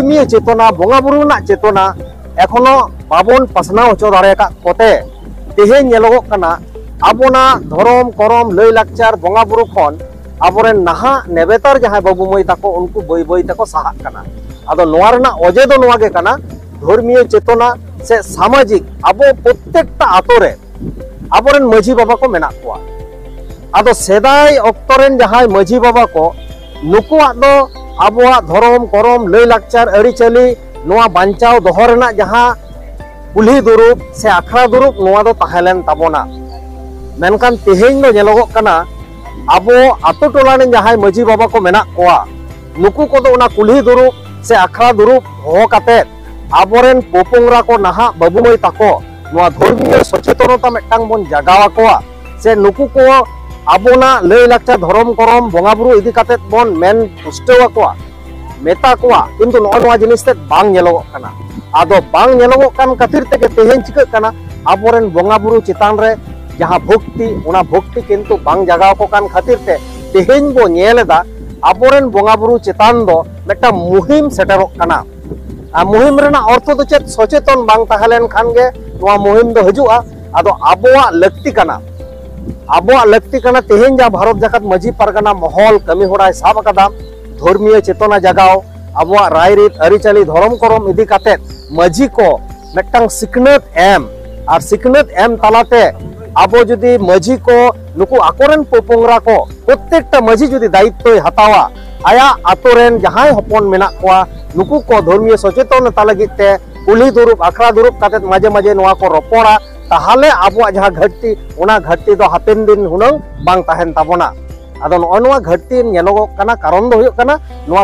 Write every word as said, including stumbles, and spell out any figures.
ᱱᱤᱭᱟᱹ ᱪᱮᱛᱚᱱᱟ, ᱵᱚᱸᱜᱟ ᱵᱩᱨᱩ ᱨᱮᱱᱟᱜ ᱪᱮᱛᱚᱱᱟ ᱮᱠᱷᱚᱱᱳ ᱵᱟᱵᱚᱱ ᱯᱟᱥᱱᱟᱣ ᱦᱚᱪᱚ ᱫᱟᱲᱮ ᱟᱠᱟᱫ ᱠᱚᱛᱮ, ᱛᱮᱦᱮᱧ ᱧᱮᱞᱚᱜᱚᱜ ᱠᱟᱱᱟ ᱟᱵᱚᱱᱟᱜ ᱫᱷᱚᱨᱚᱢ, ᱠᱚᱨᱚᱢ, ᱞᱟᱹᱭ, ᱞᱟᱠᱪᱟᱨ, ᱵᱚᱸᱜᱟ ᱵᱩᱨᱩ ᱠᱷᱚᱱ ᱟᱵᱚᱨᱮᱱ ᱱᱟᱦᱟᱜ ᱱᱮᱵᱮᱛᱟᱨ ᱡᱟᱦᱟᱸᱭ ᱵᱟᱹᱵᱩ ᱢᱟᱹᱭ ᱛᱟᱠᱚ, ᱩᱱᱠᱩ ᱵᱟᱹᱭ ᱵᱟᱹᱭ ᱛᱮᱠᱚ ᱥᱟᱦᱟᱜ ᱠᱟᱱᱟ᱾ ᱟᱫᱚ ᱱᱚᱣᱟ ᱨᱮᱱᱟᱜ ᱚᱡᱮ ᱫᱚ ᱱᱚᱣᱟ ᱜᱮ ᱠᱟᱱᱟ, ᱫᱷᱚᱨᱢᱤᱭᱚ ᱪᱮᱛᱚᱱᱟ ᱥᱮ ᱥᱟᱢᱟᱡᱤᱠ, ᱟᱵᱚ ᱯᱨᱚᱛᱮᱠᱴᱟ ᱟᱛᱳ ᱨᱮ ᱟᱵᱚᱨᱮᱱ ᱢᱟᱹᱡᱷᱤ ᱵᱟᱵᱟ ᱠᱚ ᱢᱮᱱᱟᱜ ᱠᱚᱣᱟ᱾ ᱟᱫᱚ ᱥᱮᱫᱟᱭ ᱚᱠᱛᱚ ᱨᱮᱱ ᱡᱟᱦᱟᱸᱭ ᱢᱟᱹᱡᱷᱤ ᱵᱟᱵᱟ ᱠᱚ, ᱱᱩᱠᱩᱣᱟᱜ ᱫᱚ ᱟᱵᱚᱣᱟᱜ ᱫᱷᱚᱨᱚᱢ, ᱠᱚᱨᱚᱢ, ᱞᱟᱹᱭ, ᱞᱟᱠᱪᱟᱨ, ᱟᱹᱨᱤᱪᱟᱹᱞᱤ, ᱱᱚᱣᱟ ᱵᱟᱧᱪᱟᱣ ᱫᱚᱦᱚ ᱨᱮᱱᱟᱜ ᱡᱟᱦᱟᱸ ᱠᱩᱞᱦᱤ ᱫᱩᱲᱩᱵ ᱥᱮ ᱟᱠᱷᱲᱟ ᱫᱩᱲᱩᱵ, ᱱᱚᱣᱟ ᱫᱚ ᱛᱟᱦᱮᱸ ᱞᱮᱱ ᱛᱟᱵᱚᱱᱟ᱾ ᱢᱮᱱᱠᱷᱟᱱ ᱛᱮᱦᱮᱧ ᱫᱚ ᱧᱮᱞᱚᱜᱚᱜ ᱠᱟᱱᱟ, ᱟᱵᱚ ᱟᱛᱳ ᱴᱚᱞᱟ ᱨᱮᱱ ᱡᱟᱦᱟᱸᱭ ᱢᱟᱹᱡᱷᱤ ᱵᱟᱵᱟ ᱠᱚ ᱢᱮᱱᱟᱜ ᱠᱚᱣᱟ, ᱱᱩᱠᱩ ᱠᱚᱫᱚ ᱚᱱᱟ ᱠᱩᱞᱦᱤ ᱫᱩᱲᱩᱵ ᱥᱮ ᱟᱠᱷᱲᱟ ᱫᱩᱲᱩᱵ ᱦᱚᱦᱚ ᱠᱟᱛᱮᱫ ᱟᱵᱚᱨᱮᱱ ᱯᱚᱯᱚᱝᱨᱟ ᱠᱚ, ᱱᱟᱦᱟᱜ ᱵᱟᱹᱵᱩ ᱢᱟᱹᱭ ᱛᱟᱠᱚ, ᱱᱚᱣᱟ ᱫᱷᱚᱨᱢᱤᱭᱚ ᱥᱚᱪᱮᱛᱚᱱᱚᱛᱟ ᱢᱤᱫᱴᱟᱝ ᱵᱚᱱ ᱡᱟᱜᱟᱣ ᱟᱠᱚᱣᱟ, ᱥᱮ ᱱᱩᱠᱩ ᱠᱚ ᱟᱵᱚᱱᱟᱜ ᱞᱟᱹᱭ ᱞᱟᱠᱪᱟᱨ, ᱫᱷᱚᱨᱚᱢ ᱠᱚᱨᱚᱢ, ᱵᱚᱸᱜᱟ ᱵᱩᱨᱩ ᱤᱫᱤ ᱠᱟᱛᱮᱫ ᱵᱚᱱ ᱢᱮᱱ ᱯᱩᱥᱴᱟᱹᱣ ᱟᱠᱚᱣᱟ, ᱢᱮᱛᱟ ᱠᱚᱣᱟ᱾ ᱠᱤᱱᱛᱩ ᱱᱚᱜᱼᱚ ᱱᱚᱣᱟ ᱡᱤᱱᱤᱥ ᱛᱮᱫ ᱵᱟᱝ ᱧᱮᱞᱚᱜᱚᱜ ᱠᱟᱱᱟ᱾ ᱟᱫᱚ ᱵᱟᱝ ᱧᱮᱞᱚᱜᱚᱜ ᱠᱟᱱ ᱠᱷᱟᱹᱛᱤᱨ ᱛᱮᱜᱮ ᱛᱮᱦᱮᱧ ᱪᱤᱠᱟᱹᱜ ᱠᱟᱱᱟ, ᱟᱵᱚᱨᱮᱱ ᱵᱚᱸᱜᱟ ᱵᱩᱨᱩ ᱪᱮᱛᱟᱱ ᱨᱮ ᱡᱟᱦᱟᱸ ᱵᱷᱚᱠᱛᱤ, ᱚᱱᱟ ᱵᱷᱚᱠᱛᱤ ᱠᱤᱱᱛᱩ ᱵᱟᱝ ᱡᱟᱜᱟᱣ ᱠᱚ ᱠᱟᱱ ᱠᱷᱟᱹᱛᱤᱨ ᱛᱮ ᱛᱮᱦᱮᱧ ᱵᱚ ᱧᱮᱞ ᱮᱫᱟ, ᱟᱵᱚᱨᱮᱱ ᱵᱚᱸᱜᱟ ᱵᱩᱨᱩ ᱪᱮᱛᱟᱱ ᱫᱚ ᱢᱤᱫᱴᱟᱝ ᱢᱩᱦᱤᱢ ᱥᱮᱴᱮᱨᱚᱜ ᱠᱟᱱᱟ᱾ ᱟᱨ ᱢᱩᱦᱤᱢ ᱨᱮᱱᱟᱜ ᱚᱨᱛᱷᱚ ᱫᱚ ᱪᱮᱫ? ᱥᱚᱪᱮᱛᱚᱱ ᱵᱟᱝ ᱛᱟᱦᱮᱸ ᱞᱮᱱ ᱠᱷᱟᱱ ᱜᱮ ᱱᱚᱣᱟ ᱢᱩᱦᱤᱢ ᱫᱚ ᱦᱤᱡᱩᱜᱼᱟ᱾ ᱟᱫᱚ ᱟᱵᱚᱣᱟᱜ ᱞᱟᱹᱠᱛᱤ ᱠᱟᱱᱟ, ᱟᱵᱚᱣᱟᱜ ᱞᱟᱹᱠᱛᱤ ᱠᱟᱱᱟ, ᱛᱮᱦᱮᱧ ᱡᱟᱦᱟᱸ ᱵᱷᱟᱨᱚᱛ ᱡᱟᱠᱟᱛ ᱢᱟᱹᱡᱷᱤ ᱯᱟᱨᱜᱟᱱᱟ ᱢᱚᱦᱚᱞ ᱠᱟᱹᱢᱤ ᱦᱚᱨᱟᱭ ᱥᱟᱵ ᱟᱠᱟᱫᱟ, ᱫᱷᱚᱨᱢᱤᱭᱚ ᱪᱮᱛᱚᱱᱟ ᱡᱟᱜᱟᱣ, ᱟᱵᱚᱣᱟᱜ ᱨᱟᱭᱨᱤᱛ, ᱟᱹᱨᱤᱪᱟᱹᱞᱤ, ᱫᱷᱚᱨᱚᱢ ᱠᱚᱨᱚᱢ ᱤᱫᱤ ᱠᱟᱛᱮᱫ ᱢᱟᱹᱡᱷᱤ ᱠᱚ ᱢᱤᱫᱴᱟᱝ ᱥᱤᱠᱷᱱᱟᱹᱛ ᱮᱢ, ᱟᱨ ᱥᱤᱠᱷᱱᱟᱹᱛ ᱮᱢ ᱛᱟᱞᱟᱛᱮ ᱟᱵᱚ ᱡᱩᱫᱤ ᱢᱟᱹᱡᱷᱤ ᱠᱚ ᱱᱩᱠᱩ ᱟᱠᱚᱨᱮᱱ ᱯᱚᱯᱚᱝᱨᱟ ᱠᱚ, ᱯᱨᱚᱛᱮᱠᱴᱟ ᱢᱟᱹᱡᱷᱤ ᱡᱩᱫᱤ ᱫᱟᱭᱤᱛᱛᱚᱭ ᱦᱟᱛᱟᱣᱟ, ᱟᱭᱟᱜ ᱟᱛᱳ ᱨᱮᱱ ᱡᱟᱦᱟᱸᱭ ᱦᱚᱯᱚᱱ ᱢᱮᱱᱟᱜ ᱠᱚᱣᱟ, ᱱᱩᱠᱩ ᱠᱚ ᱫᱷᱚᱨᱢᱤᱭᱚ ᱥᱚᱪᱮᱛᱚᱱᱚᱛᱟ ᱞᱟᱹᱜᱤᱫ ᱛᱮ ᱠᱩᱞᱦᱤ ᱫᱩᱲᱩᱵ, ᱟᱠᱷᱲᱟ ᱫᱩᱲᱩᱵ ᱠᱟᱛᱮᱫ ᱢᱟᱡᱷᱮ ᱢᱟᱡᱷᱮ ᱱᱚᱣᱟ ᱠᱚ ᱨᱚᱯᱚᱲᱟ, ᱛᱟᱦᱚᱞᱮ ᱟᱵᱚᱣᱟᱜ ᱡᱟᱦᱟᱸ ᱜᱷᱟᱹᱴᱛᱤ, ᱚᱱᱟ ᱜᱷᱟᱹᱴᱛᱤ ᱫᱚ ᱦᱟᱯᱮᱱ ᱫᱤᱱ ᱦᱩᱱᱟᱹᱝ ᱵᱟᱝ ᱛᱟᱦᱮᱱ ᱛᱟᱵᱚᱱᱟ᱾ ᱟᱫᱚ ᱱᱚᱜᱼᱚ ᱱᱚᱣᱟ ᱜᱷᱟᱹᱴᱛᱤ ᱧᱮᱞᱚᱜᱚᱜ ᱠᱟᱱᱟ, ᱠᱟᱨᱚᱱ ᱫᱚ ᱦᱩᱭᱩᱜ ᱠᱟᱱᱟ ᱱᱚᱣᱟ